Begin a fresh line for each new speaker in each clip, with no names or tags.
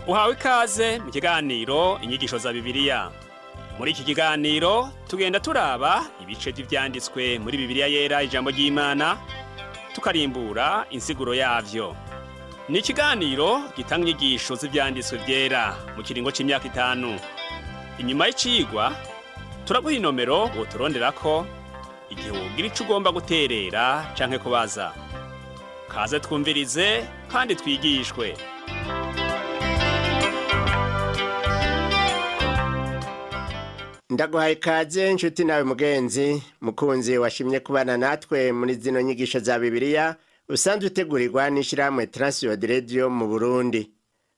Uhawe ikaze mu kiganiro Inyigisho za Bibiliya. Muri iki kiganiro tugenda turaba ibice by'ivyanditswe muri Bibiliya Yera, ijambo ry'Imana, tukarimbura insiguro yavyo. Ni ikiganiro gitanga inyigisho z'ivyanditswe vyera mu kiringo c'imyaka 5. Inyuma y'icigwa turaguha inomero woturonderako igihe wogira ico ugomba guterera canke kubaza. Kaze twumvirize kandi twigishwe.
Ndaguhaye ikaze nshuti nawe mugenzi mukunzi washimye kubana natwe muri zino nyigisho za Bibiliya usanzwe utegurirwa n'ishirahamwe Transworld Radio mu Burundi.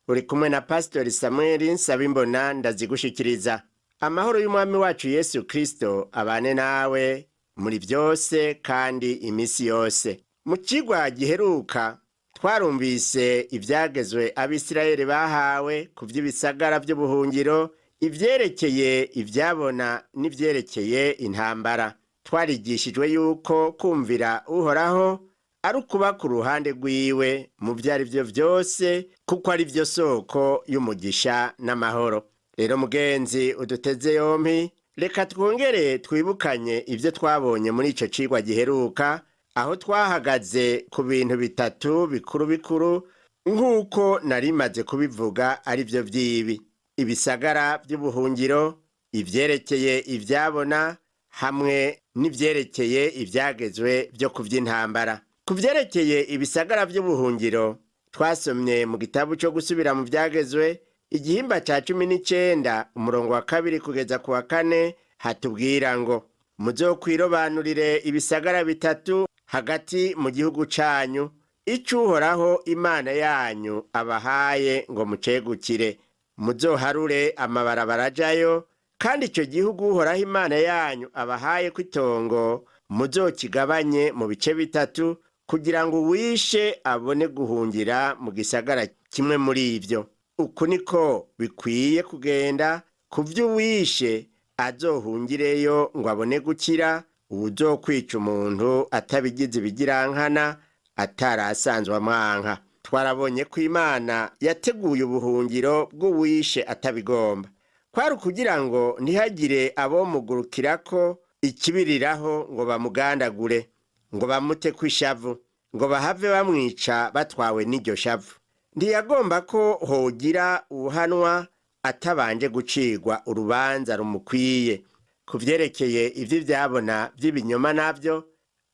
Uri kumwe na Pastori Samuel Nsabimbona ndazigushikiriza. Amahoro y'Umwami wacu Yesu Kristo abane nawe muri byose kandi imisi yose. Mu cigwa giheruka twarumvise ivyagezwe Abisirayeli bahawe ku vy'ibisagara vy'ubuhungiro, ivyerekeye ivyabona n'ivyerekeye intambara. Twarigishijwe yuko kumvira Uhoraho ari ukuba ku ruhande rwiwe mu vyo ari vyo vyose, kuko ari vyo soko y'umugisha n'amahoro. Rero mugenzi uduteze yompi, reka twongere twibukanye ivyo twabonye muri ico cigwa giheruka, aho twahagaze ku bintu bitatu bikuru bikuru nk'uko nari maze kubivuga, ari vyo vy'ibi: ibisagara by'ubuhungiro, ivyerekeye ivyabona hamwe n'ivyerekeye ivyagezwe vyo ku vy'intambara. Ku vyerekeye ibisagara vy'ubuhungiro, twasomye mu gitabo cyo gusubira mu vyagezwe igihimba ca 19 umurongo wa 2 kugeza ku wa 4, hatubwira ngo: "Muzokwirobanurire ibisagara bitatu hagati mu gihugu canyu, ico Uhoraho Imana yanyu abahaye ngo mucegukire. Muzoharure amabarabara ajayo, kandi ico gihugu Uhoraho Imana yanyu abahaye kw'itongo muzokigabanye mu bice bitatu, kugira ngo uwishe abone guhungira mu gisagara kimwe muri ivyo. Uku niko bikwiye kugenda ku vy'uwishe, azohungireyo ngo abone gukira uwuzokwica umuntu atabigize ibigirankana, atarasanzwe amwanka." Twarabonye ko Imana yateguye ubuhungiro bw'uwishe atabigomba. Kwari ukugira ngo ntihagire abomugurukirako ikibiriraho ngo bamugandagure, ngo bamute kw'ishavu, ngo bahave bamwica batwawe n'iryo shavu. Ntiyagomba ko hogira uwuhanwa atabanje gucirwa urubanza rumukwiye. Ku vyerekeye ivy'ivyabona vy'ibinyoma navyo,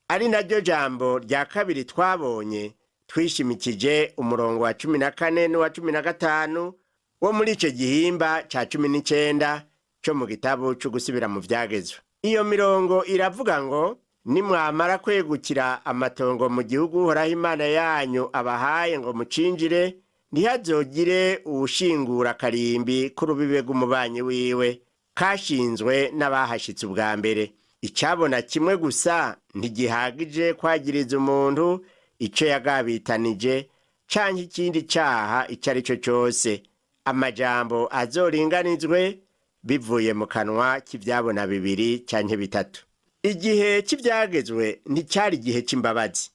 ari naryo jambo rya kabiri twabonye, twishimikije umurongo wa 14 n'uwa 15 wo muri ico gihimba ca 19 co mu gitabo co gusubira mu vyagezwe. Iyo mirongo iravuga ngo: "Nimwamara kwegukira amatongo mu gihugu Uhoraho Imana yanyu abahaye ngo mucinjire, ntihazogire uwushingura akarimbi k'urubibe rw'umubanyi wiwe kashinzwe n'abahashitse ubwa mbere. Icabona kimwe gusa ntigihagije kwagiriza umuntu ico yagabitanije canke ikindi caha ico ari cyo cose. Amajambo azoringanizwe bivuye mu kanwa k'ivyabona bibiri canke bitatu." Igihe c'ivyagezwe nticari igihe c'imbabazi,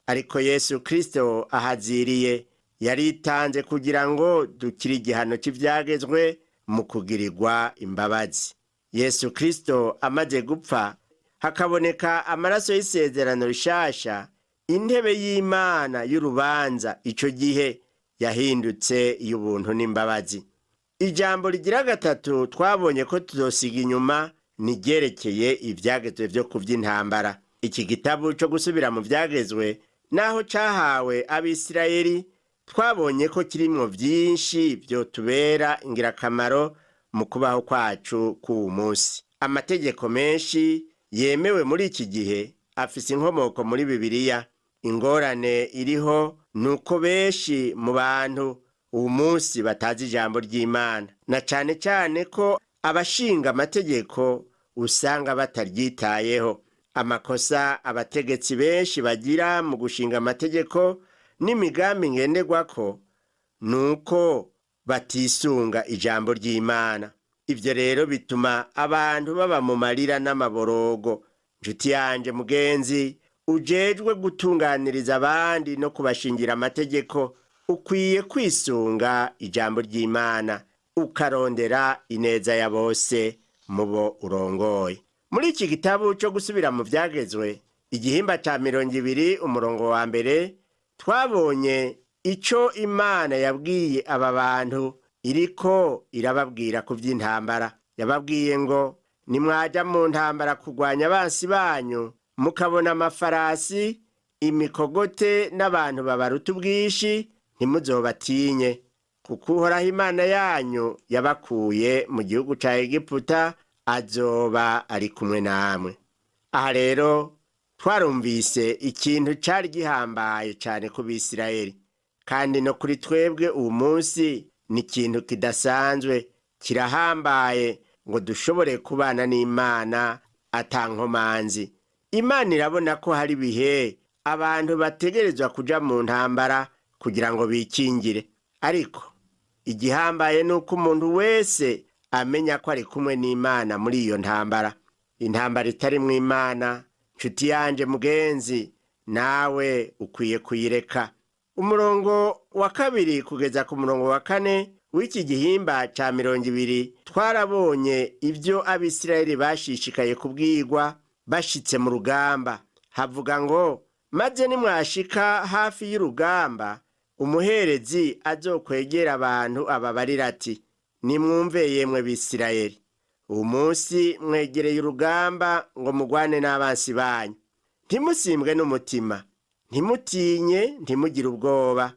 ariko Yesu Kristo ahaziriye yaritanze kugira ngo dukire igihano c'ivyagezwe mu kugirirwa imbabazi. Yesu Kristo amaze gupfa, hakaboneka amaraso y'isezerano rishasha, intebe y'Imana y'urubanza ico gihe yahindutse iy'ubuntu n'imbabazi. Ijambo rigira gatatu twabonye ko tuzosiga inyuma niryerekeye ivyagezwe vyo ku vy'intambara. Iki gitabo co gusubira mu vyagezwe, naho cahawe Abisirayeli, twabonye ko kirimwo vyinshi vyotubera ingirakamaro mu kubaho kwacu k'uwu munsi. Amategeko menshi yemewe muri iki gihe afise inkomoko muri Bibiliya. Ingorane iriho ni uko benshi mu bantu uwu munsi batazi ijambo ry'Imana, na cane cane ko abashinga amategeko usanga bataryitayeho. Amakosa abategetsi benshi bagira mu gushinga amategeko n'imigambi ngenderwako ni uko batisunga ijambo ry'Imana. Ivyo rero bituma abantu baba mu marira n'amaborogo. Nshuti yanje mugenzi ujejwe gutunganiriza abandi no kubashingira amategeko. Ukwiye kwisunga ijambo ry'Imana, ukarondera ineza ya bose mubo urongoye. Muri iki gitabo cyo gusubira mu vyagezwe, igihimba ca 20 umurongo wa 1, twabonye ico Imana yabwiye aba bantu iriko irababwira ku vy'intambara. Yababwiye ngo nimwaja mu ntambara kurwanya abansi banyu, mukabona amafarasi, imikogote n'abantu babaruta ubwinshi, ntimuzobatinye, kuko Uhoraho Imana yanyu yabakuye mu gihugu ca Egiputa azoba ari kumwe namwe. Aha rero twarumvise ikintu cari gihambaye cane ku Bisirayeli, kandi no kuri twebwe uwu munsi ni ikintu kidasanzwe, kirahambaye ngo dushobore kubana n'Imana atankomanzi. Imana irabona ko hari ibihe abantu bategerezwa kuja mu ntambara kugira ngo bikingire, ariko igihambaye ni uko umuntu wese amenya ko ari kumwe n'Imana muri iyo ntambara. Intambara itarimwo Imana, nshuti yanje mugenzi, nawe ukwiye kuyireka. Umurongo wa 2 kugeza ku murongo wa 4 w'iki gihimba ca 20, twarabonye ibyo Abisirayeli bashishikaye kubwirwa bashitse mu rugamba. Havuga ngo maze nimwashika hafi y'urugamba, umuherezi azokwegera abantu ababarira ati: nimwumve yemwe Bisirayeli, uwu munsi mwegereye urugamba ngo mugwane n'abansi banyu. Ntimusimbwe n'umutima, ntimutinye, ntimugire ubwoba,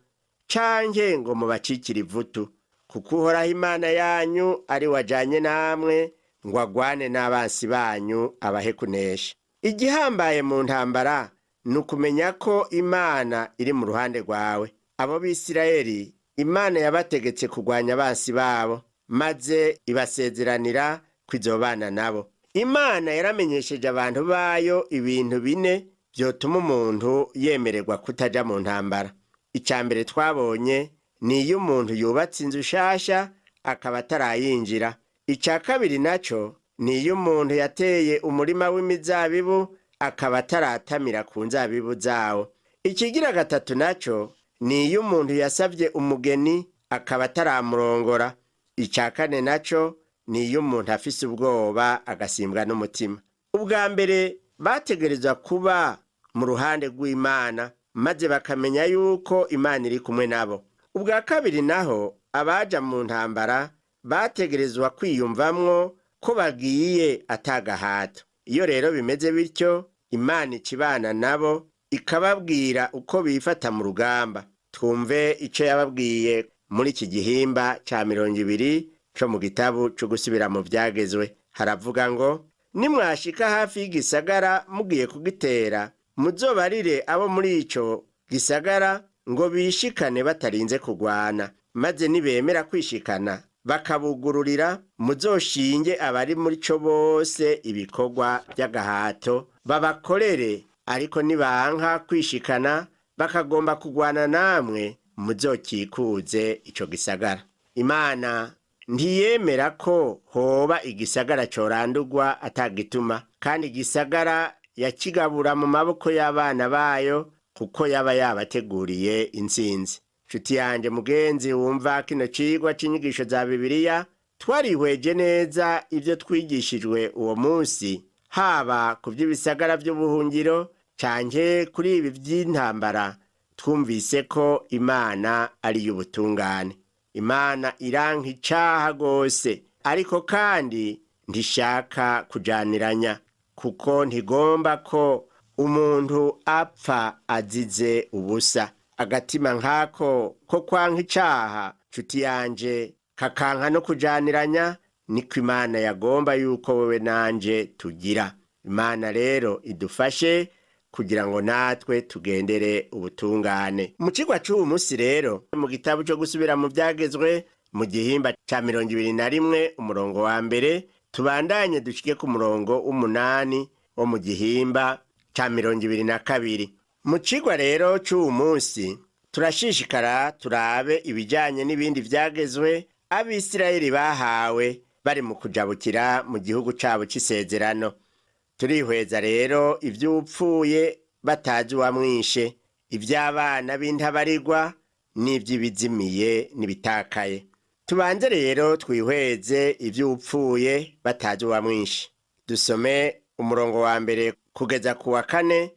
canke ngo mubacikire ivutu, kuko Uhoraho Imana yanyu ari wajanye namwe ngo agwane n'abansi banyu abahe kunesha. Igihambaye mu ntambara ni ukumenya ko Imana iri mu ruhande rwawe. Abo Bisirayeli Imana yabategetse kurwanya abansi babo, maze ibasezeranira kwizobana nabo. Imana yaramenyesheje abantu bayo ibintu 4 vyotuma umuntu yemererwa kutaja mu ntambara. Ica mbere twabonye ni iyo umuntu yubatse inzu nshasha akaba atarayinjira. Ica kabiri naco ni iyo umuntu yateye umurima w'imizabibu akaba ataratamira ku nzabibu zawo. Ikigira gatatu naco ni iyo umuntu yasavye umugeni akaba ataramurongora. Ica kane naco ni iyo umuntu afise ubwoba agasimbwa n'umutima. Ubwa mbere bategerezwa kuba mu ruhande rw'Imana, maze bakamenya yuko Imana iri kumwe nabo. Ubwa kabiri naho abaja mu ntambara bategerezwa kwiyumvamwo ko bagiye atagahato. Iyo rero bimeze bityo, Imana ikibana nabo ikababwira uko bifata mu rugamba. Twumve ico yababwiye muri iki gihimba ca 20 co mu gitabo co gusubira mu vyagezwe. Haravuga ngo nimwashika hafi y'igisagara mugiye kugitera, muzobarire abo muri ico gisagara ngo bishikane batarinze kugwana, maze nibemera kwishikana bakabugururira, muzoshinge abari muri co bose ibikorwa by'agahato babakorere. Ariko nibanka kwishikana bakagomba kugwana namwe, muzokikuze ico gisagara. Imana ntiyemera ko hoba igisagara corandurwa atagituma, kandi igisagara yakigabura mu maboko y'abana bayo, kuko yaba yabateguriye intsinzi. Nshuti yanje mugenzi wumva kino cigwa c'inyigisho za Bibiliya, twarihweje neza ivyo twigishijwe uwo munsi, haba ku vy'ibisagara vy'ubuhungiro canke kuri ibi vy'intambara. Twumvise ko Imana ari y'ubutungane. Imana iranka icaha gose, ariko kandi ntishaka kujaniranya, kuko ntigomba ko umuntu apfa azize ubusa. Agatima nk'ako ko kwanka icaha, nshuti yanje, kakanka no kujaniranya, niko Imana yagomba yuko wewe nanje tugira. Imana rero idufashe kugira ngo natwe tugendere ubutungane. Mu cigwa c'uwu musi rero, mu gitabo co gusubira mu vyagezwe, mu gihimba ca 21 umurongo wa 1, tubandanye dushike ku murongo w'8 wo mu gihimba ca 22. Mu cigwa rero c'uwu musi turashishikara turabe ibijanye n'ibindi vyagezwe Abisirayeli bahawe bari mu kujabukira mu gihugu cabo c'isezerano. Turihweza rero ivy'upfuye batazi uwamwishe, ivy'abana b'intabarigwa n'ivy'ibizimiye n'ibitakaye. Tubanze rero twihweze ivy'upfuye batazi uwamwishe. Dusome umurongo wa mbere kugeza ku wa kane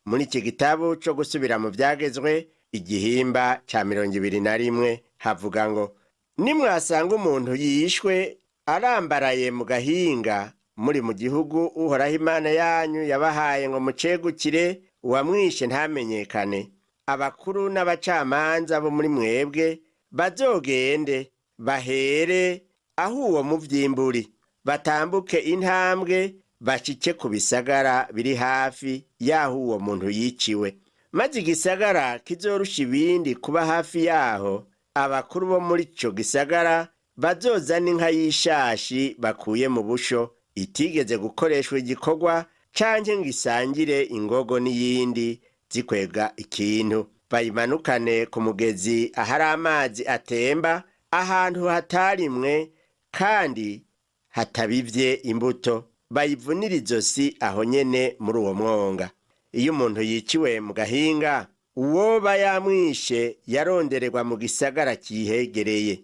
muri iki gitabo co gusubira mu vyagezwe, igihimba ca 21, havuga ngo: nimwasanga umuntu yishwe arambaraye mu gahinga muri mu gihugu Uhoraho Imana yanyu yabahaye ngo mucegukire, uwamwishe ntamenyekane, abakuru n'abacamanza bo muri mwebwe bazogende bahere aho uwo muvyimburi, batambuke intambwe bashike ku bisagara biri hafi y'aho uwo muntu yiciwe. Maze igisagara kizorusha ibindi kuba hafi yaho, abakuru bo muri ico gisagara bazozana inka y'ishashi bakuye mu busho, itigeze gukoreshwa igikorwa canke ngo isangire ingogo n'iyindi zikwega ikintu, bayimanukane ku mugezi ahari amazi atemba, ahantu hatarimwe kandi hatabivye imbuto, bayivunire izosi aho nyene muri uwo mwonga. Iyo umuntu yiciwe mu gahinga, uwoba yamwishe yarondererwa mu gisagara kihegereye.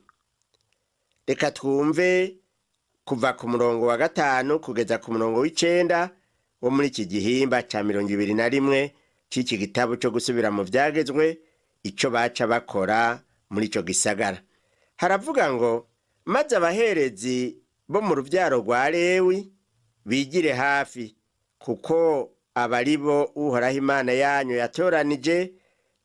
Reka twumve kuva ku murongo wa 5 kugeza ku murongo w'9 wo muri iki gihimba ca 21 c'iki gitabo co gusubira mu vyagezwe, ico baca bakora muri ico gisagara. Haravuga ngo: maze abaherezi bo mu ruvyaro rwa Lewi bigire hafi, kuko abari bo Uhoraho Imana yanyu yatoranije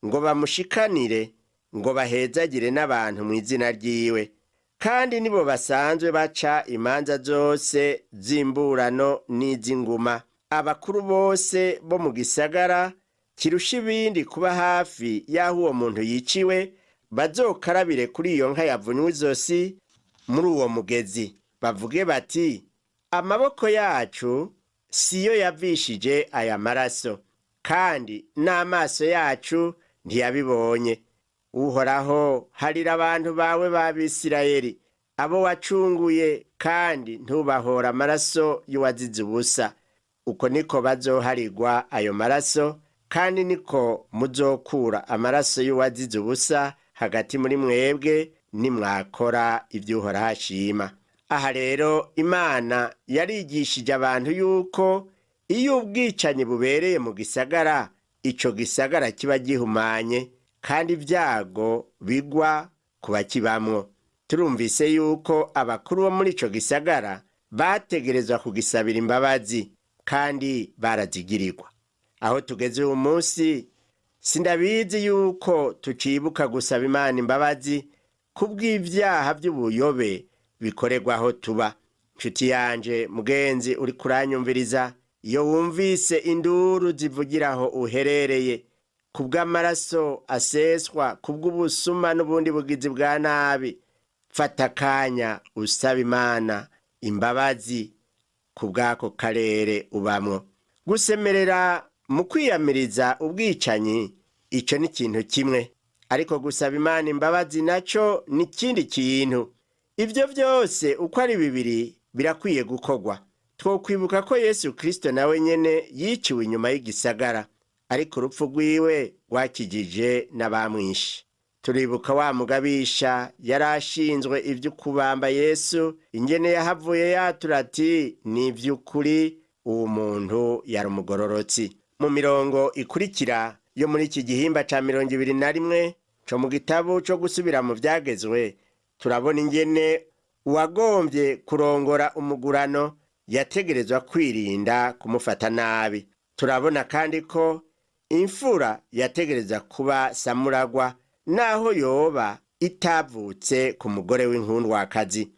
ngo bamushikanire, ngo bahezagire n'abantu mu izina ryiwe, kandi nibo basanzwe baca imanza zose z'imburano n'iz'inguma. Abakuru bose bo mu gisagara kirusha ibindi kuba hafi y'aho uwo muntu yiciwe bazokarabire kuri iyo nka yavunywe izosi muri uwo mugezi, bavuge bati: amaboko yacu siyo yavishije aya maraso, kandi n'amaso yacu ntiyabibonye. Uhoraho, harira abantu bawe b'Abisirayeli, abo wacunguye, kandi ntubahora amaraso y'uwazize ubusa. Uko niko bazoharigwa ayo maraso, kandi niko muzokura amaraso y'uwazize ubusa hagati muri mwebwe, nimwakora ibyo Uhoraho ashima. Aha rero Imana yarigishije abantu yuko iyo ubwicanyi bubereye mu gisagara, ico gisagara kiba gihumanye, kandi ibyago bigwa ku bakibamwo. Turumvise yuko abakuru bo muri ico gisagara bategerezwa kugisabira imbabazi, kandi barazigirirwa. Aho tugeze uyu munsi, sindabizi yuko tucibuka gusaba Imana imbabazi kubw'ivyaha vy'ubuyobe bikorerwa aho tuba. Nshuti yanje mugenzi uri kuranyumviriza, iyo wumvise induru zivugiraho uherereye kubw'amaraso aseswa, kubw'ubusuma n'ubundi bugizi bwa nabi, fata akanya usaba Imana imbabazi kubw'ako karere ubamwo. Gusemerera mu kwiyamiriza ubwicanyi, ico ni ikintu kimwe, ariko gusaba Imana imbabazi naco ni ikindi kintu. Ivyo vyose uko ari bibiri birakwiye gukorwa. Twokwibuka ko Yesu Kristo nawe nyene yiciwe inyuma y'igisagara, ariko urupfu rwiwe rwakijije n'abamwishe. Turibuka wa mugabisha yari ashinzwe ivy'ukubamba Yesu, ingene yahavuye yatura ati: ni ivy'ukuri uwo muntu yari umugororotsi. Mu mirongo ikurikira yo muri iki gihimba ca 21 co mu gitabo co gusubira mu vyagezwe, turabona ingene uwagombye kurongora umugurano yategerezwa kwirinda kumufata nabi. Turabona kandi ko imfura yategereza kuba samuragwa, naho yoba itavutse ku mugore w'inkundwakazi.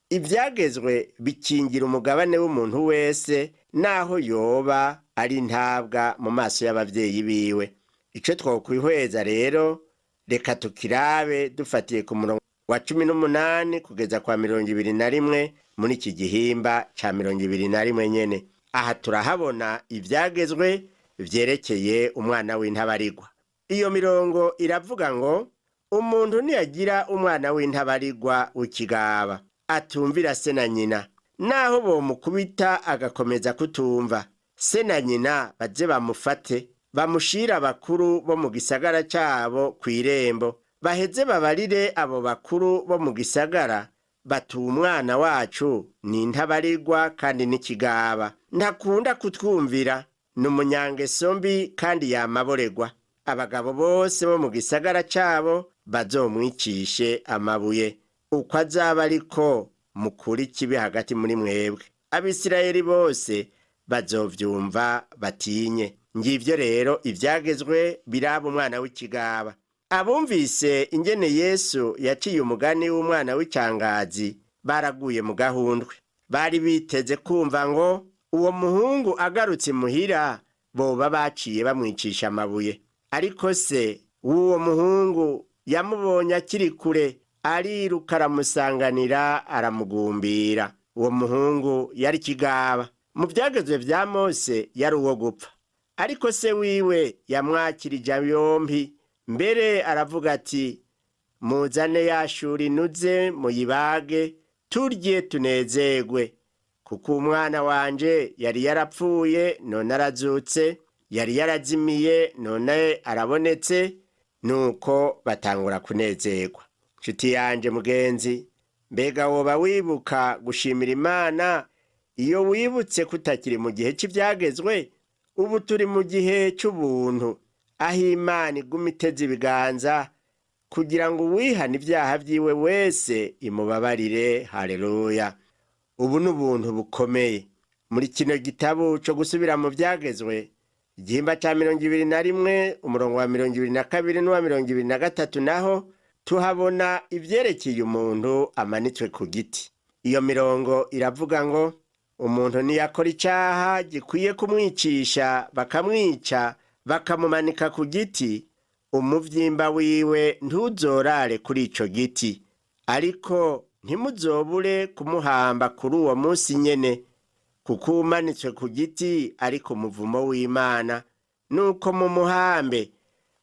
Ivyagezwe bikingira umugabane w'umuntu wese, naho yoba ari ntabwa mu maso y'abavyeyi biwe. Ico twokwihweza rero, reka tukirabe dufatiye ku murongo wa 18 kugeza kwa 21 muri iki gihimba ca 21 nyene. Aha turahabona ivyagezwe vyerekeye umwana w'intabarigwa. Iyo mirongo iravuga ngo: umuntu niyagira umwana w'intabarigwa w'ikigaba atumvira se na nyina, naho bomukubita agakomeza kutumva, se na nyina baze bamufate bamushire abakuru bo mu gisagara cabo kw'irembo, Baheze babarire abo bakuru bo mu gisagara bati: "Umwana wacu ni intabarirwa kandi n'ikigaba, ntakunda kutwumvira, ni umunyangeso mbi kandi yamaboregwa." Abagabo bose bo mu gisagara cabo bazomwicishe amabuye. Uko azaba ariko mukura ikibi hagati muri mwebwe. Abisirayeli bose bazovyumva batinye. Ngivyo rero ivyagezwe biraba umwana w'ikigaba. Abumvise ingene Yesu yaciye umugani w'umwana w'icangazi baraguye mu gahundwe. Bari biteze kumva ngo uwo muhungu agarutse muhira boba baciye bamwicisha amabuye. Ariko se w'uwo muhungu yamubonye akiri kure, ariruka aramusanganira, aramugumbira. Uwo muhungu yari kigaba. Mu byagezwe vya Mose yari uwo gupfa, ariko se wiwe yamwakirije yompi. Mbere aravuga ati: "Muzane yashura inuze, muyibage, turye tunezerwe, kuko umwana wanje yari yarapfuye none arazutse, yari yarazimiye none arabonetse." Nuko batangura kunezerwa. Nshuti yanje mugenzi, mbega woba wibuka gushimira Imana iyo wibutse kutakiri mu gihe cy'ibyagezwe? Ubu turi mu gihe cy'ubuntu, aho Imana iguma iteze ibiganza kugira ngo uwihane ibyaha byiwe wese imubabarire. Haleluya! Ubu ni ubuntu bukomeye. Muri kino gitabo cyo gusubira mu byagezwe, igihimba cya 21, umurongo wa 22 n'uwa 23, naho tuhabona ibyerekeye umuntu amanitswe ku giti. Iyo mirongo iravuga ngo: "Umuntu ntiyakora icyaha gikwiye kumwicisha, bakamwica, bakamumanika ku giti, umuvyimba wiwe ntuzorare kuri ico giti, ariko ntimuzobure kumuhamba kuri uwo munsi nyene, kuko umanitswe ku giti ariko umuvumo w'Imana. Nuko mumuhambe,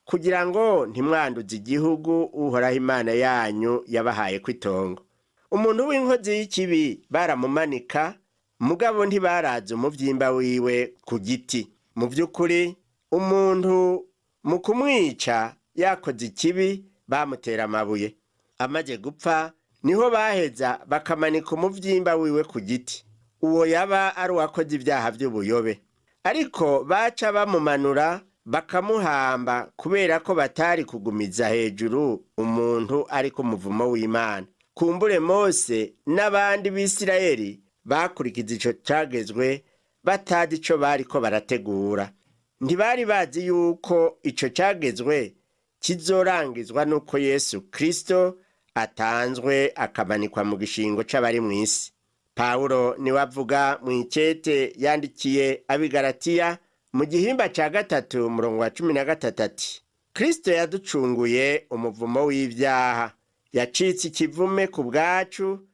kugira ngo ntimwanduze igihugu Uhoraho Imana yanyu yabahaye kw'itongo." Umuntu w'inkozi y'ikibi baramumanika, mugabo ntibaraza umuvyimba wiwe ku giti. Mu by'ukuri, umuntu mu kumwica yakoze ikibi bamutera amabuye. Amaze gupfa niho baheza bakamanika umuvyimba wiwe ku giti. Uwo yaba ari uwakoze ibyaha by'ubuyobe. Ariko baca bamumanura bakamuhamba, kubera ko batari kugumiza hejuru umuntu ariko umuvumo w'Imana. Kumbure Mose n'abandi b'Isirayeli bakurikiza ico cagezwe batazi ico bariko barategura. Ntibari bazi yuko ico cagezwe kizorangizwa n'uko Yesu Kristo atanzwe akamanikwa mu gishingo c'abari mw'isi. Pawulo niwe avuga mu icete yandikiye Abigaratiya mu gihimba ca 3, umurongo wa 13 ati: "Kristo yaducunguye umuvumo w'ibyaha, yacitse ikivume ku bwacu,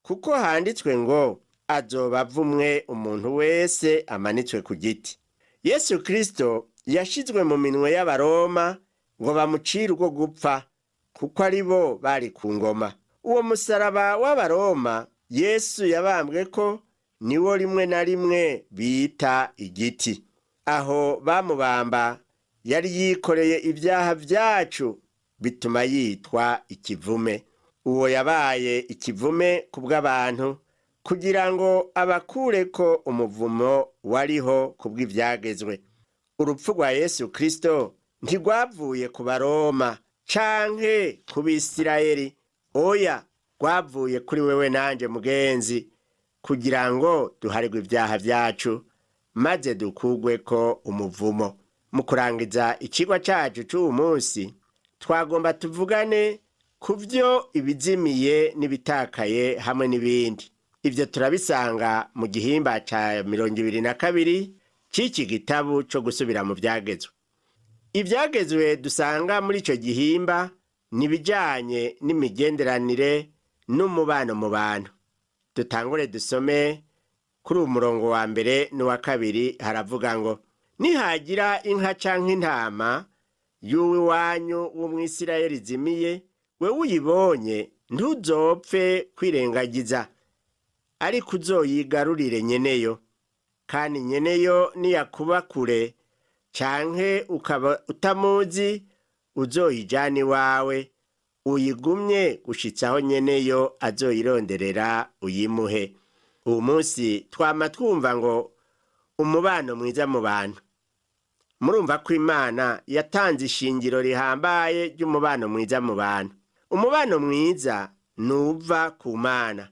kuko handitswe ngo: 'Azoba avumwe umuntu wese amanitswe ku giti.'" Yesu Kristo yashizwe mu minwe y'Abaroma ngo bamucire urwo gupfa, kuko ari bo bari ku ngoma. Uwo musaraba w'Abaroma Yesu yabambwe ko niwo rimwe na rimwe bita igiti. Aho bamubamba yari yikoreye ibyaha byacu, bituma yitwa ikivume. Uwo yabaye ikivume ku bw'abantu kugira ngo abakureko umuvumo wariho ku bw'ibyagezwe. Urupfu rwa Yesu Kristo ntirwavuye ku Baroma canke ku Bisirayeli. Oya, rwavuye kuri wewe nanje mugenzi, kugira ngo duharirwe ibyaha byacu maze dukugweko umuvumo. Mu kurangiza ikigwa cacu c'uwu munsi, twagomba tuvugane ku byo ibizimiye n'ibitakaye hamwe n'ibindi. Ibyo turabisanga mu gihimba ca 22 c'iki gitabo co gusubira mu byagezwe. Ibyagezwe dusanga muri ico gihimba ni ibijanye n'imigenderanire n'umubano mu bantu. Dutangure dusome kuri uwo murongo wa mbere n'uwa kabiri. Haravuga ngo: "Nihagira inka canke intama y'uw'iwanyu w'Umwisirayeli izimiye, wewe uyibonye ntuzopfe kwirengagiza, ariko uzoyigarurire nyeneyo. Kandi nyeneyo niyakuba kure canke ukaba utamuzi, uzoyijana iwawe." Uyigumye gushitsaho nyeneyo azoyironderera uyimuhe. Uwu munsi twama twumva ngo umubano mwiza mu bantu. Murumva ko Imana yatanze ishingiro rihambaye ry'umubano mwiza mu bantu. Umubano mwiza nuva ku Mana,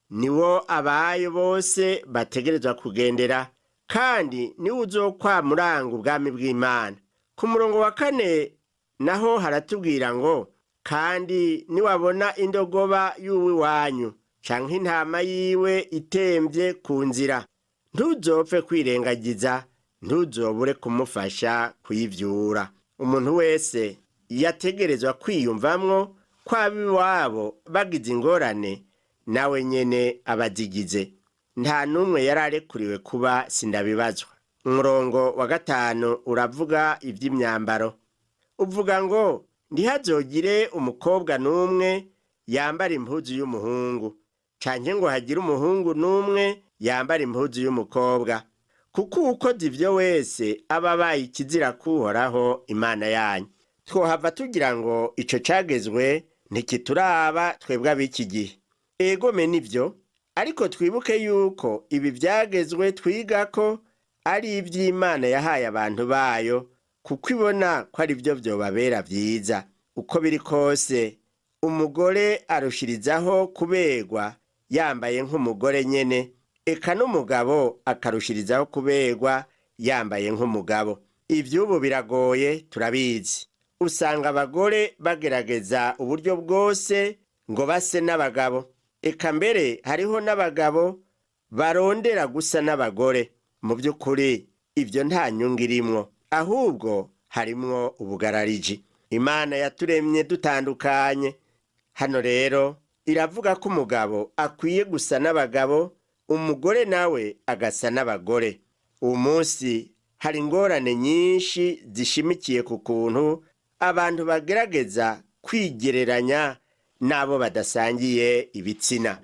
niwo abayo bose bategerezwa kugendera, kandi niwo uzokwamuranga ubwami bw'Imana. Ku murongo wa 4 naho haratubwira ngo kandi niwabona indogoba y'uw'iwanyu canke intama yiwe itemvye ku nzira, ntuzopfe kwirengagiza, ntuzobure kumufasha kuyivyura. Umuntu wese yategerezwa kwiyumvamwo ko ab'iwabo bagize ingorane, nawe nyene abazigize. Nta n'umwe yari arekuriwe kuba sindabibazwa. Umurongo wa 5 uravuga ivy'imyambaro. Uvuga ngo ntihazogire umukobwa n'umwe yambara impuzu y'umuhungu, canke ngo hagire umuhungu n'umwe yambara impuzu y'umukobwa, kuko uwukoze ivyo wese aba abaye ikizira k'Uhoraho Imana yanyu. Twohava tugira ngo ico cagezwe ntikituraba twebwe ab'iki gihe. Egome nivyo, ariko twibuke yuko ibi vyagezwe twigako ari ivy'Imana yahaye abantu bayo, kuko ibona ko ari vyo vyobabera vyiza. Uko biri kose, umugore arushirizaho kuberwa yambaye nk'umugore nyene, eka n'umugabo akarushirizaho kuberwa yambaye nk'umugabo. Ivy'ubu biragoye turabizi. Usanga abagore bagerageza uburyo bwose ngo base n'abagabo, eka mbere hariho n'abagabo barondera gusa n'abagore. Mu by'ukuri ibyo nta nyungu irimwo, ahubwo harimwo ubugarariji. Imana yaturemye dutandukanye. Hano rero iravuga ko umugabo akwiye gusa n'abagabo, umugore nawe agasa n'abagore. Uwo munsi hari ingorane nyinshi zishimikiye ku kuntu abantu bagerageza kwigereranya n'abo badasangiye ibitsina,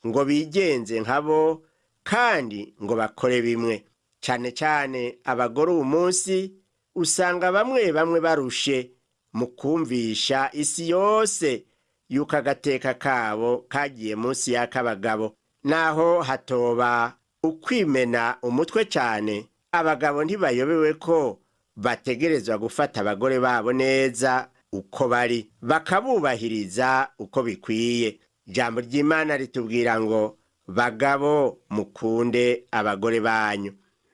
ngo bigenze nkabo kandi ngo bakore bimwe. Cane cane abagore uwu munsi usanga bamwe bamwe barushe mu kumvisha isi yose yuko agateka kabo kagiye munsi y'ak'abagabo. Naho hatoba ukwimena umutwe cane, abagabo ntibayobewe ko bategerezwa gufata abagore babo neza uko bari, bakabubahiriza uko bikwiye. Ijambo ry'Imana ritubwira ngo bagabo mukunde abagore banyu.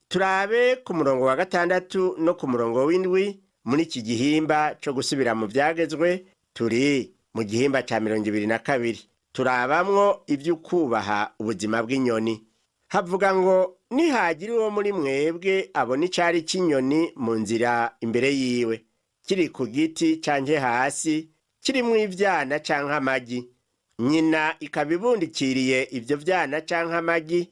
Turabe ku murongo wa 6 no ku murongo w'7 muri iki gihimba co gusubira mu vyagezwe. Turi mu gihimba ca 22, turabamwo ivy'ukubaha ubuzima bw'inyoni. Havuga ngo nihagira uwo muri mwebwe abona icari c'inyoni mu nzira imbere yiwe, kiri ku giti canke hasi, kirimwo ivyana canke amagi, nyina ikaba ibundikiriye ivyo vyana canke amagi,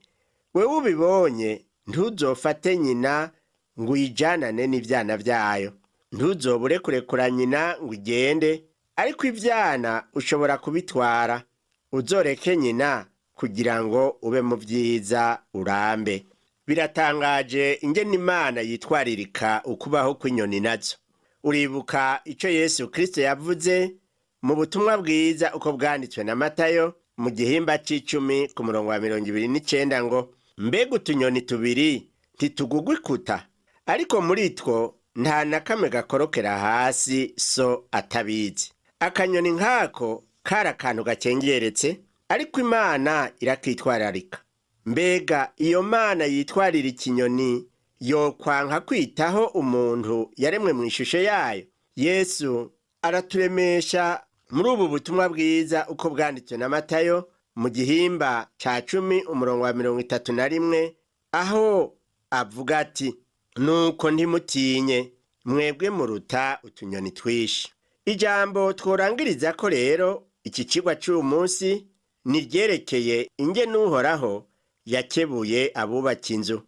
wewe ubibonye ntuzofate nyina ngo uyijanane n'ivyana vyayo. Ntuzobure kurekura nyina ngo igende, ariko ivyana ushobora kubitwara. Uzoreke nyina kugira ngo ube mu vyiza urambe. Biratangaje ingene Imana yitwaririka ukubaho kw'inyoni nazo. Uribuka ico Yesu Kristo yavuze mu butumwa bwiza uko bwanditswe na Matayo mu gihimba c'icumi ku murongo wa 29 ngo mbega utunyoni tubiri ntitugugwa ikuta, ariko muri two nta na kamwe gakorokera hasi so atabizi. Akanyoni nk'ako kari akantu gakengeretse, ariko Imana irakitwararika. Mbega iyo Mana yitwarira ikinyoni yokwanka kwitaho umuntu yaremwe mu ishusho yayo? Yesu araturemesha muri ubu butumwa bwiza uko bwanditswe na Matayo mu gihimba ca 10 umurongo wa 31, aho avuga ati nuko ntimutinye mwebwe muruta utunyoni twishi. Ijambo tworangiriza ko rero iki cigwa c'uyu munsi niryerekeye ingene Uhoraho yakebuye abubaka inzu.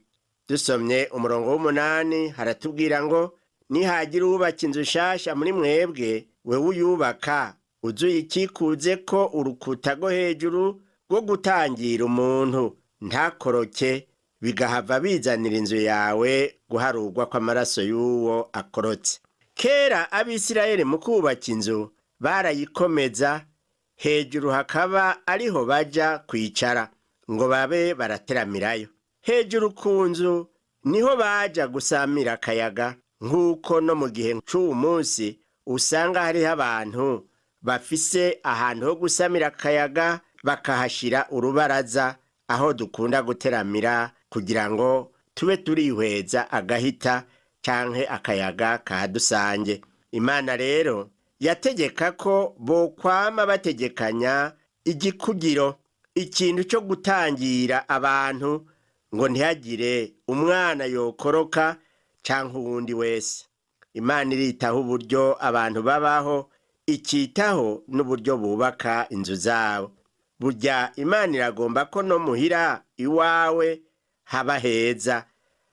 Dusomye umurongo w'8 haratubwira ngo nihagira uwubaka inzu nshasha muri mwebwe, wewe uyubaka uzuyikikuze ko urukuta rwo hejuru rwo gutangira umuntu ntakoroke, bigahava bizanira inzu yawe guharurwa kw'amaraso y'uwo akorotse. Kera Abisirayeli mu kubaka inzu Barayikomeza, hejuru hakaba ariho baja kwicara ngo babe barateramirayo. Hejuru ku nzu niho baja gusamira akayaga, nk'uko no mu gihe c'uwu munsi usanga hariho abantu bafise ahantu ho gusamira akayaga, bakahashira urubaraza aho dukunda guteramira kugira ngo tube turihweza agahita canke akayaga kadusange. Imana rero yategeka ko bokwama bategekanya igikugiro, ikintu cyo gutangira abantu ngo ntihagire umwana yokoroka canke uwundi wese. Imana iritaho uburyo abantu babaho, ikitaho n'uburyo bubaka inzu zabo. Burya Imana iragomba ko no muhira iwawe haba heza,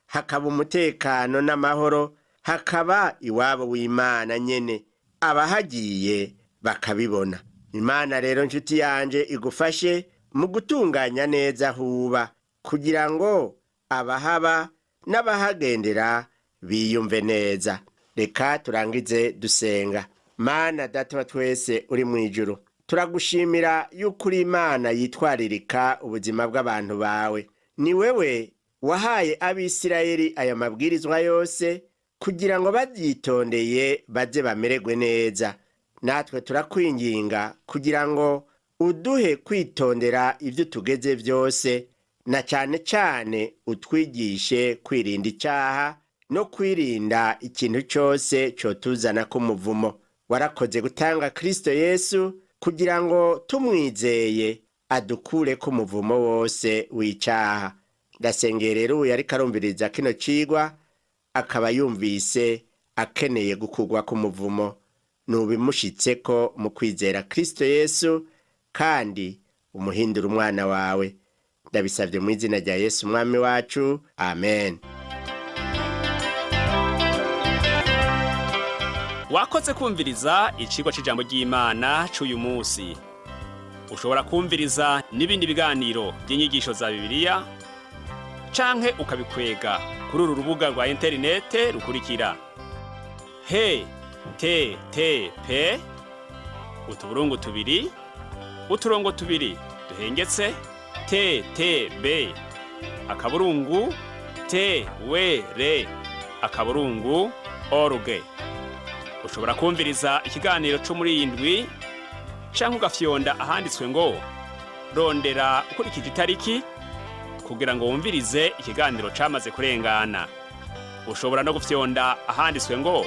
hakaba umutekano n'amahoro, hakaba iwabo w'Imana nyene, abahagiye bakabibona. Imana rero, nshuti yanje, igufashe mu gutunganya neza huba kugira ngo abahaba n'abahagendera biyumve neza. Reka turangize dusenga. Mana Data wa twese uri mu ijuru, turagushimira yuko uri Imana yitwaririka ubuzima bw'abantu bawe. Ni wewe wahaye Abisirayeli aya mabwirizwa yose kugira ngo babyitondeye baze bamererwe neza. Natwe turakwinginga kugira ngo uduhe kwitondera ibyo tugeze byose, na cyane cyane utwigishe kwirinda icyaha no kwirinda ikintu cyose cyotuzana k'umuvumo. Warakoze gutanga Kristo Yesu kugira ngo tumwizeye adukure ko umuvumo wose w'icyaha. Ndasengeye rero uyu ariko arumviriza kino cigwa, akaba yumvise akeneye gukurwa k'umuvumo, nubimushitse ko mu kwizera Kristo Yesu, kandi umuhindura umwana wawe. Ndabisabye mu izina rya Yesu Umwami wacu, amen.
Wakoze kumviriza icigwa c'ijambo ry'Imana c'uyu munsi. Ushobora kumviriza n'ibindi biganiro by'inyigisho za Bibiliya canke ukabikwega kuri uru rubuga rwa interinete rukurikira: http://ttb.twr.org. Ushobora kumviriza ikiganiro cyo muri iyi ndwi canke ugafyonda ahanditswe ngo "Rondera ukurikije itariki" kugira ngo wumvirize ikiganiro camaze kurengana. Ushobora no gufyonda ahanditswe ngo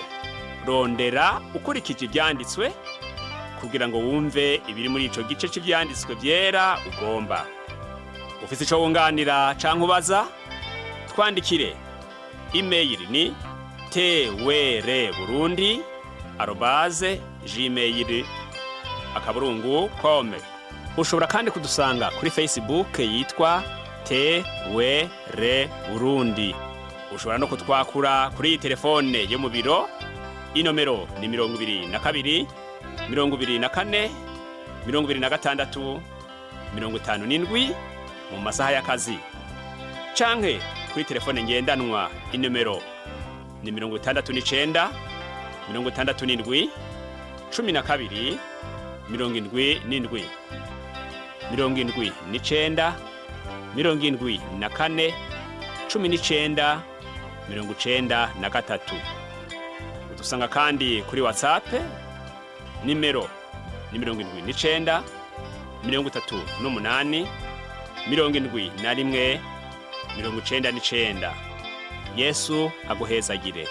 "Rondera ukurikije ivyanditswe" kugira ngo wumve ibiri muri ico gice c'ivyanditswe vyera ugomba. Ufise ico wunganira canke ubaza, twandikire. Imeyili ni twrburundi@gmail.com. Ushobora kandi kudusanga kuri Facebook yitwa TWR Burundi. Ushobora no kutwakura kuri iyi telefone yo mu biro. Inomero ni 22 24 26 57 mu masaha y'akazi, canke kuri telefone ngendanwa, inomero ni 69 67 12 77, 79 74 19 93. Udusanga kandi kuri WhatsApp, nimero ni 79 38 71 99. Yesu aguhezagire.